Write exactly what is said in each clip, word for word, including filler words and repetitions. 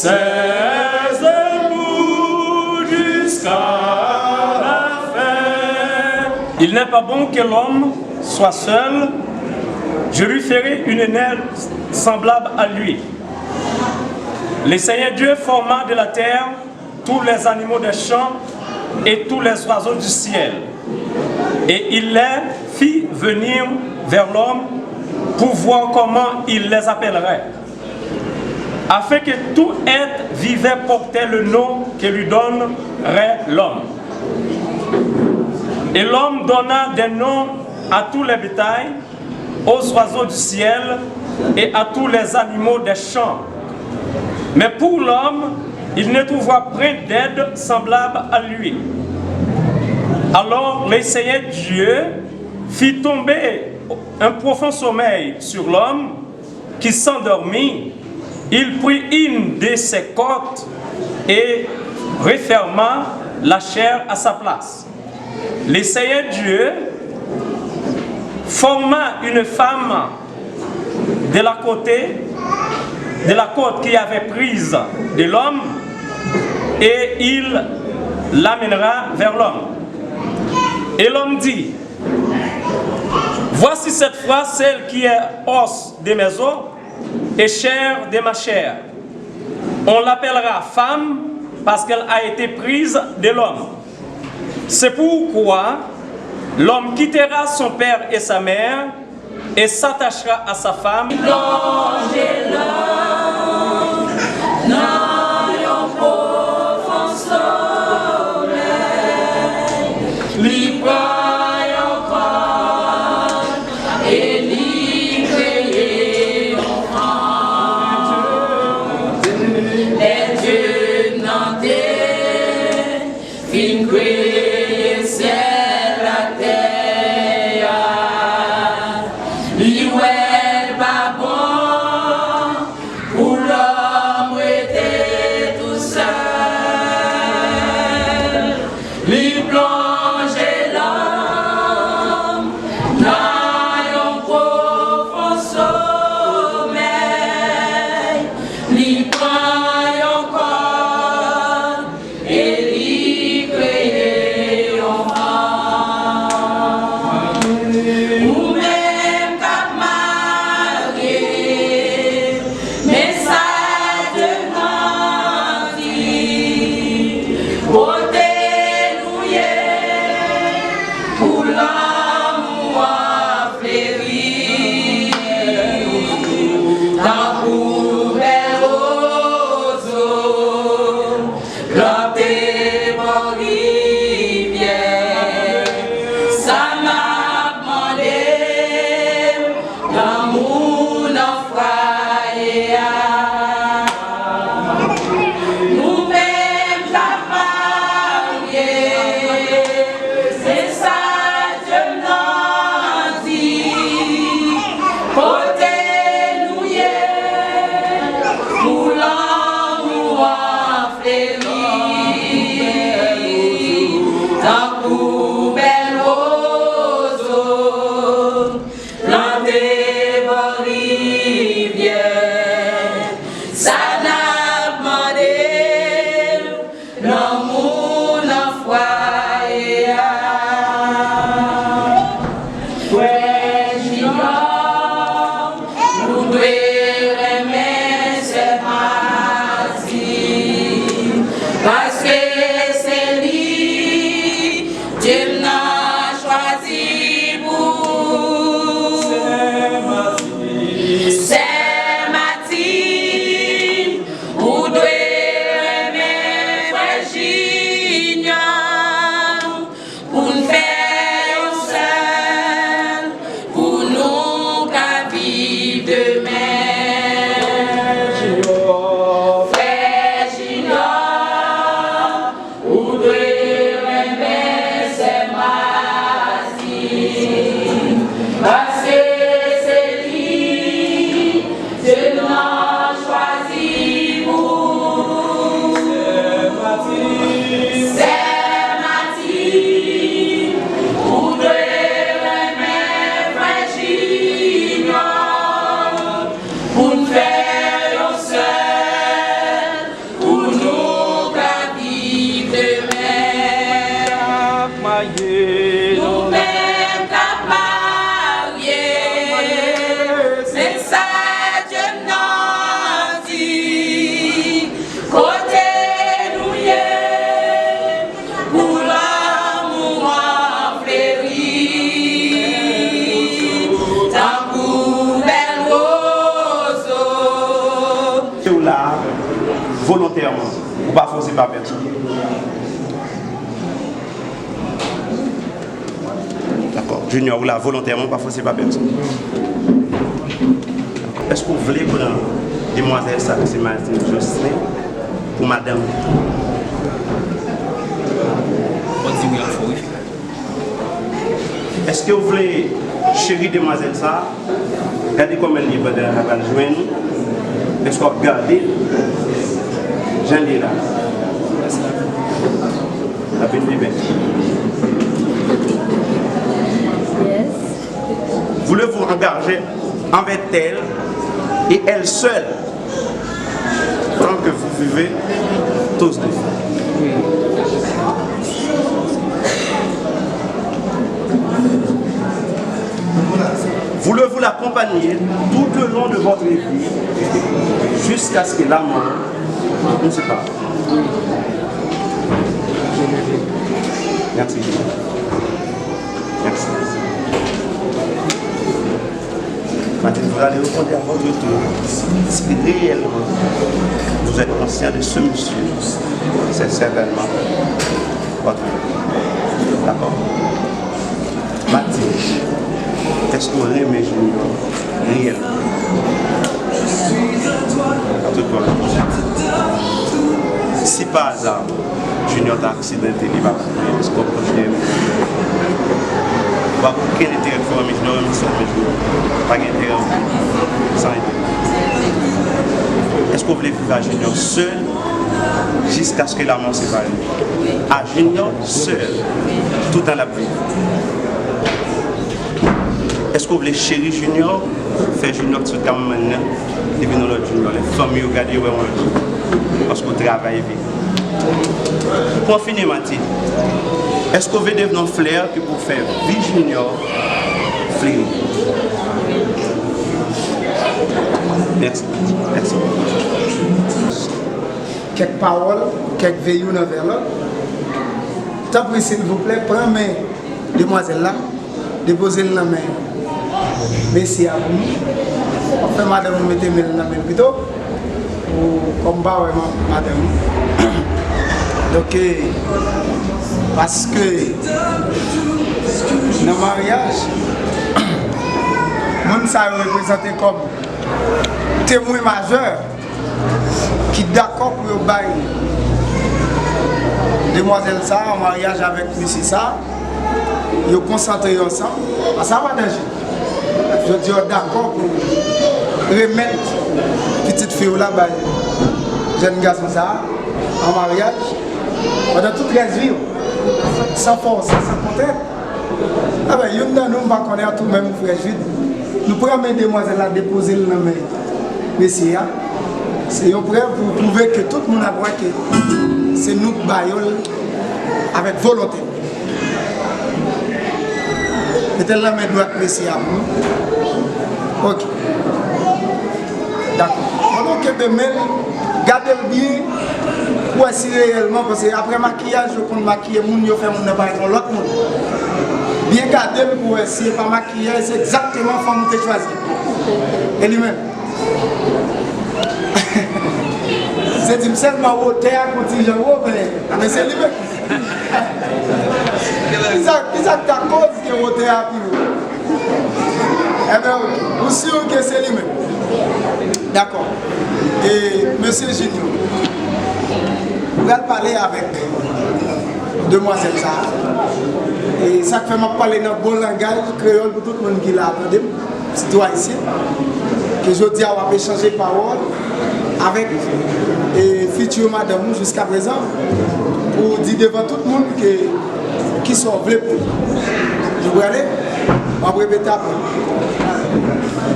ses éboues jusqu'à la fin. Il n'est pas bon que l'homme soit seul. Je lui ferai une aile semblable à lui. Le Seigneur Dieu forma de la terre tous les animaux des champs et tous les oiseaux du ciel. Et il les fit venir vers l'homme pour voir comment il les appellerait, afin que tout être vivant portait le nom que lui donnerait l'homme. Et l'homme donna des noms à tous les bétails, aux oiseaux du ciel et à tous les animaux des champs. Mais pour l'homme, il ne trouva point d'aide semblable à lui. Alors le Seigneur Dieu fit tomber un profond sommeil sur l'homme qui s'endormit. Il prit une de ses côtes et referma la chair à sa place. Le Seigneur Dieu forma une femme de la côté, de la côte qu'il avait prise de l'homme, et il l'amènera vers l'homme. Et l'homme dit, voici cette fois celle qui est os de mes os et chair de ma chair. On l'appellera femme parce qu'elle a été prise de l'homme. C'est pourquoi l'homme quittera son père et sa mère et s'attachera à sa femme. Plonje lòm nan yon pwofon somèy. Li pran yon kòd e li kreye yon fanm. Lè Dye nan te fin kreye syèl ak tè a, li wè l pa bon pou lòm rete tousèl. Li plonje lòm nan yon pwofon somèy. Li pran yon kòd e li kreye yon fanm. Ou menm k ap Volontèman, ou pa fòse pa pèsonn. Dakò. Junior, ou la volontèman, ou pa fòse pa pèsonn. Dakò. Èske w vle pran demwazèl sa ki se Martine Jocelyn pou madanm? Ou di wi, al fè wi. Èske w vle cheri demwazèl sa a? Gade kòman l ye pandan l ap al jwenn ou. Èske w ap gade l jan l ye la? L ap vin pi bèl. Yes. Voulez-vous engager envers elle et elle seule tant que vous vivez tous deux? Voulez-vous l'accompagner tout le long de votre vie jusqu'à ce que la mort nous sépare? Merci. Merci. Martine, vous allez répondre à votre tour si réellement vous êtes conscient de ce monsieur. C'est certainement votre tour. D'accord? Martine, èske w renmen Junior reyèlman? An tout bon. Si pa aza, Junior ta aksidante, li pa pou li, èske w kontinye renmen Junior? Ou pa gen okenn enterè pou fè renmen Junior, renmen sèl renmen Junior. Pa gen enterè ankò. San enterè. Èske w vle viv a Junior sèl jiskaske lamò separe nou? A Junior sèl, toutan l ap viv. Èske w vle cheri Junior, fè Junior sot kanmenm nan, li vin yon lòt Junior, lè fanmi yo gade yo wè yon lòt Junior? Paske w travay vin. Pou w fini, Martine, èske w vle devni yon flè ki pou fè vi Junior fleri? Mèsi. Mèsi. Kèk pawòl, kèk ve youn anvè lòt. Tanpri, silvouplè, pran men demwazèl la, depoze l nan men mesye a pou nou. W ap fè madanm ou mete men l nan men l pito. Ou, kòm m pa wè ma-, madanm ou. Donk, eh, paske nan maryaj, moun sa yo reprezante kòm temwen majè ki dakò pou yo bay demwazèl sa a an maryaj avèk mesye sa a, yo konsantre yo ansanm, a sa pa danje. Jodi a, w dakò pou remèt pitit fi w la bay jèn gason sa a an maryaj pandan tout rès vi w, san fòse, san kontrent. Enben, youn nan nou, m pa konnen, an tou menm frè Jude, nou pran men demwazèl la, depoze l nan men mesye a. Se yon prèv pou pwouve ke tout moun ap wè ke se nou k ba yo l avèk volonte. Mete l nan men dwat mesye a pou nou. Ok. Dakò. Pandan w kenbe men l, gade l byen pou wè si reyèlman, paske apre makiyaj, yo konn makiye moun, yo fè moun nan parèt yon lòt moun. Byen gade l pou wè si e pa makiyaj, se egzakteman fanm ou te chwazi. E li menm. Se di m sèlman wotè a gon ti jan wo, men, men se li menm. Kisa, kisa k ta koz ke wotè a pi wo? Enben, ok. Ou si ke se li menm? Dakò. E, mesye Junior, m pral pale avèk demwazèl sa a. E sa k fè m ap pale nan bon langaj kreyòl pou tout moun ki la ap tande m, sitou ayisyen, ke jodi a w ap echanje pawòl avèk, e, fiti madanm ou jiskaprezan, pou di devan tout moun ke kisa w vle pou li. Nou prale? M ap repete apre.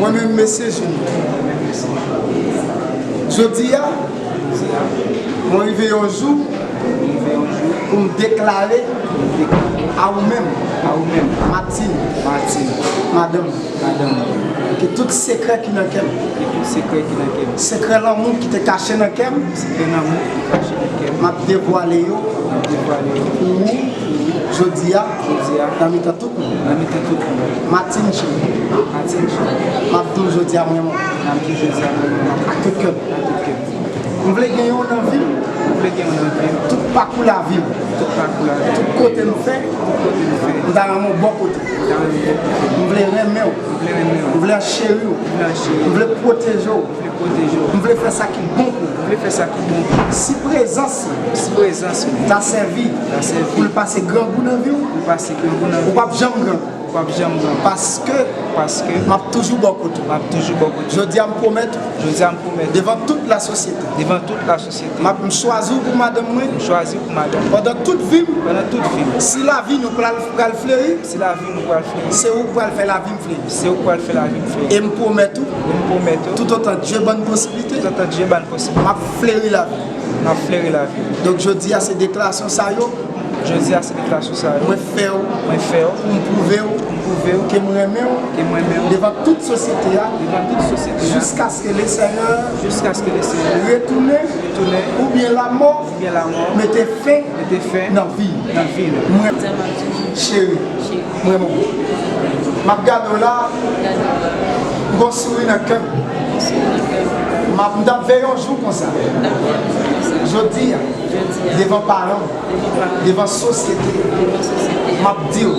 Mwen menm, mesye Junior, jodi a, mwen rive yon jou pou m deklare a ou menm, a ou menm, Martine, Martine, madanm, madanm, ke tout sekrè ki nan kè m, ke tout sekrè ki nan kè m, sekrè lanmou ki te kache nan kè m, sekrè lanmou ki te kache nan kè m, m ap devwale yo, m ap devwale yo pou ou, jodi a, jodi a, nan mitan tout moun. Nan mitan tout moun. Martine cheri. Martine cheri. M ap di w jodi a mwen renmen w. M ap di w jodi a mwen renmen w. Ak tout kè m. Ak tout kè m. M vle gen yon nan vi m. M vle gen yon nan vi m. Tout pakou lavi m. Tout pakou lavi m. Tout kote m fè. Tout kote m fè. M ta renmen w bò kote. M ta renmen w bò kote. M vle renmen w. M vle renmen w. M vle cheri w. M vle cheri w. M vle pwoteje w. M vle pwoteje w. M vle fè sa ki bon pou ou. M vle fè sa ki bon pou ou. Si prezans mwen. Si prezans mwen. Ta sèvi. Ta sèvi. Pou l pase grangou nan vi w. Pou l pase grangou nan vi w. Ou p ap janm grangou. W ap janm pran. Paske, paske m ap toujou bò kote w. M ap toujou bò kote w. Jodi a, m pwomèt ou, jodi a, m pwomèt ou, devan tout lasosyete, devan tout lasosyete, m ap, m chwazi w pou madanm mwen, m chwazi w pou madanm mwen, pandan tout vi m, pandan tout vi m, si lavi nou pral, pral fleri, si lavi nou pral fleri, se ou k pral fè lavi m fleri, se ou k pral fè lavi m fleri. E m pwomèt ou, e m pwomèt ou, toutotan Dye ban n posiblite, toutotan Dye ban n posiblite, m ap fleri lavi w. M ap fleri lavi w. Donk, jodi a, se deklarasyon sa yo Jodi a, se deklarasyon sa yo. Mwen fè w. Mwen fè w. Pou m pwouve w. Pou m pwouve w. Ke m renmen w. Ke m renmen w. Devan tout sosyete a. Devan tout sosyete a. Jiskaske Lesenyè. Jiskaske Lesenyè. Retounen. Retounen. Oubyen lanmò. Oubyen lanmò. Mete fen. Mete fen. Nan vi. Nan vi nou. Mwen. Cheri. Cheri. M renmen w. M ap gade w la, m gon souri nan kè m. M ap, m t ap veye yon jou konsa. Jodi a, devan paran m, devan sosyete, m ap di w,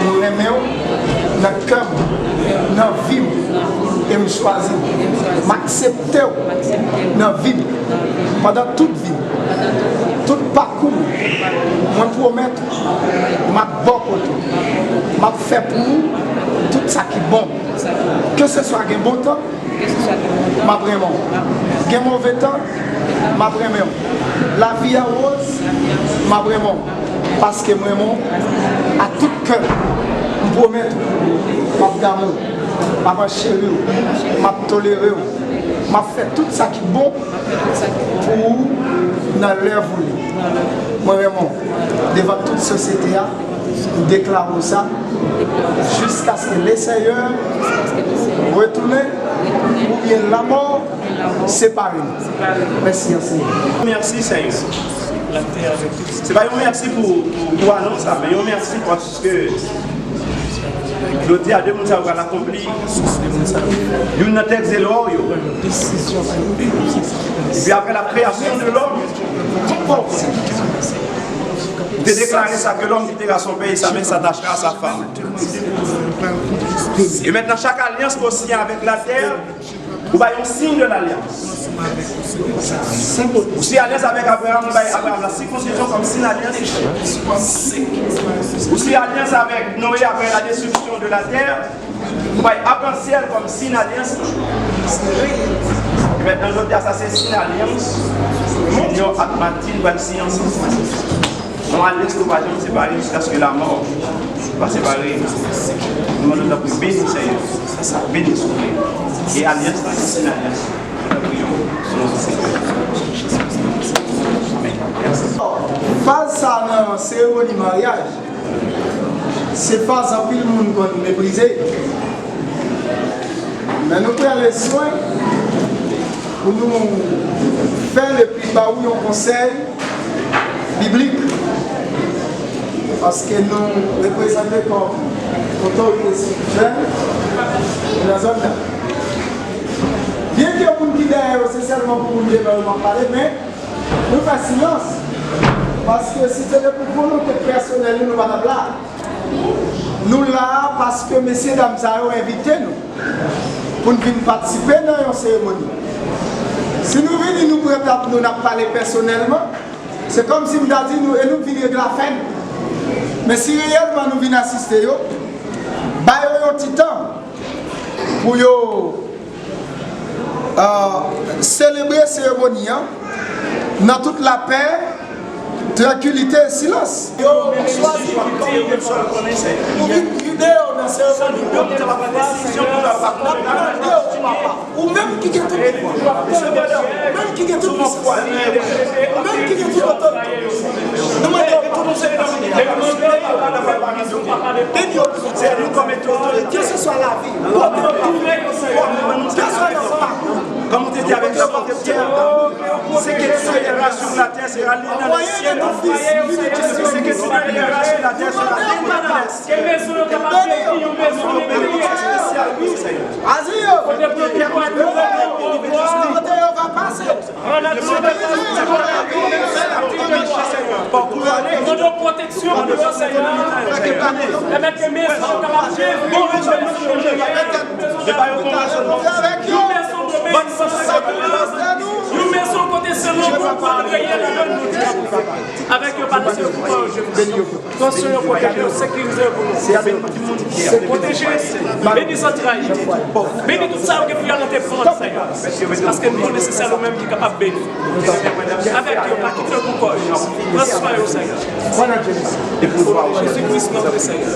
m renmen w nan kè m, nan vi m, e m chwazi w. M aksepte w nan vi m pandan tout vi m. Tout pakou m, mwen pwomèt ou, m ap bò kote w. M ap fè pou ou tout sa ki bon. Keseswa gen bon tan, m ap renmen w. Gen move tan, m ap renmen w. Lavi a woz, m ap renmen w. Paske m renmen w ak tout kè m. M pwomèt ou, m ap damou w, m ap ancheri w, m ap tolere w. M ap fè tout sa ki bon pou ou nan lè voulu. Mwen renmen w. Devan tout sosyete a, m deklare w sa. Jiskaske Lesenyè retounen oubyen lanmò separe nou. Mèsi anpil. Mèsi, Senyè. Se pa yon mèsi pou, pou, pou anons la, men yon mèsi paske jodi a, de moun sa yo pral akonpli youn nan tèks de lwa w yo. Epi apre la création de l'homme, ou te deklare sa, que l'homme quittera son père et sa mère s'attachera à sa femme. Et maintenant, chaque alliance qu'on signe avec la terre, ou bay yon siy de lalyans. Ou siy alyans avèk Abraham, ou bay Abraham la sikonsizyon kòm siy alyans. Ou siy alyans avèk Noé apre la destriksyon de la tè, ou bay akansyèl kòm siy alyans. E mentnan, jodi a, sa se siy alyans Junior ak Martine pral siyen ansanm. Yon alyans nou pa janm separe jiskaske lamò va separe nou. Nou mande w tanpri beni, Senyè. Beni, souple. E alyans la, se alyans. Nou tanpri w, sou non Senyè. Amèn. Faz sa nan seremoni maryaj, se faz anpil moun konn meprize. Men nou pran le swen pou nou fè l epi ba ou yon konsèy biblik, paske nou reprezante kòm otorite espirityèl nan zòn nan. Byenke moun ki dèyè yo, se sèlman pou moun devan yo m ap pale, men nou fè silans, paske si se te pou volonte pèsonèl nou, nou pa t ap la. Nou la a paske mesye dam sa yo envite nou pou n vin patisipe nan yon seremoni. Si nou vini, nou pran tab nou, n ap pale pèsonèlman, se kòmsi m ta di nou, e nou vin regle afè nou. Men si reyèlman nou vin asiste yo, ba yo yon ti tan pou yo, euh, selebre seremoni an nan tout lapè, trankilite e silans. Yo chwazi pou vin gide yo nan seremoni an. N ap mande w, Papa, ou menm ki gen tout pouvwa, ou menm ki gen tout pisans, ou menm ki gen tout otorite, nou mande w, Papa, beni yo, keseswa lavi, kote yo, keseswa nan pakou. Comme on te dit avec la bonté de Dieu, ce que tu éleveras sur la terre sera lié dans les cieux. Ce que tu éleveras sur la terre sera lié dans les cieux. Azi yo. Kote yo va pa. Mande w pwoteksyon, mande w Senyè. Pèmèt ke mezon yo kapab viv bon yon mezon de benediksyon. Yon mezon kote se lanmou pou reye ladan nou. Avèk yo pa lese yo pou kò yo. Pran swen yo, pwoteje yo, sekirize yo pou nou. Pwoteje, beni zantray yo. Beni tout sa yo gen pou y al nan defann, Senyè. Paske nou konnen se sèl ou menm ki kapab beni. Avèk yo, pa kite yo pou kò yo. Pran swen yo, Senyè. O non de Jezi Kris, nou priye, Senyè.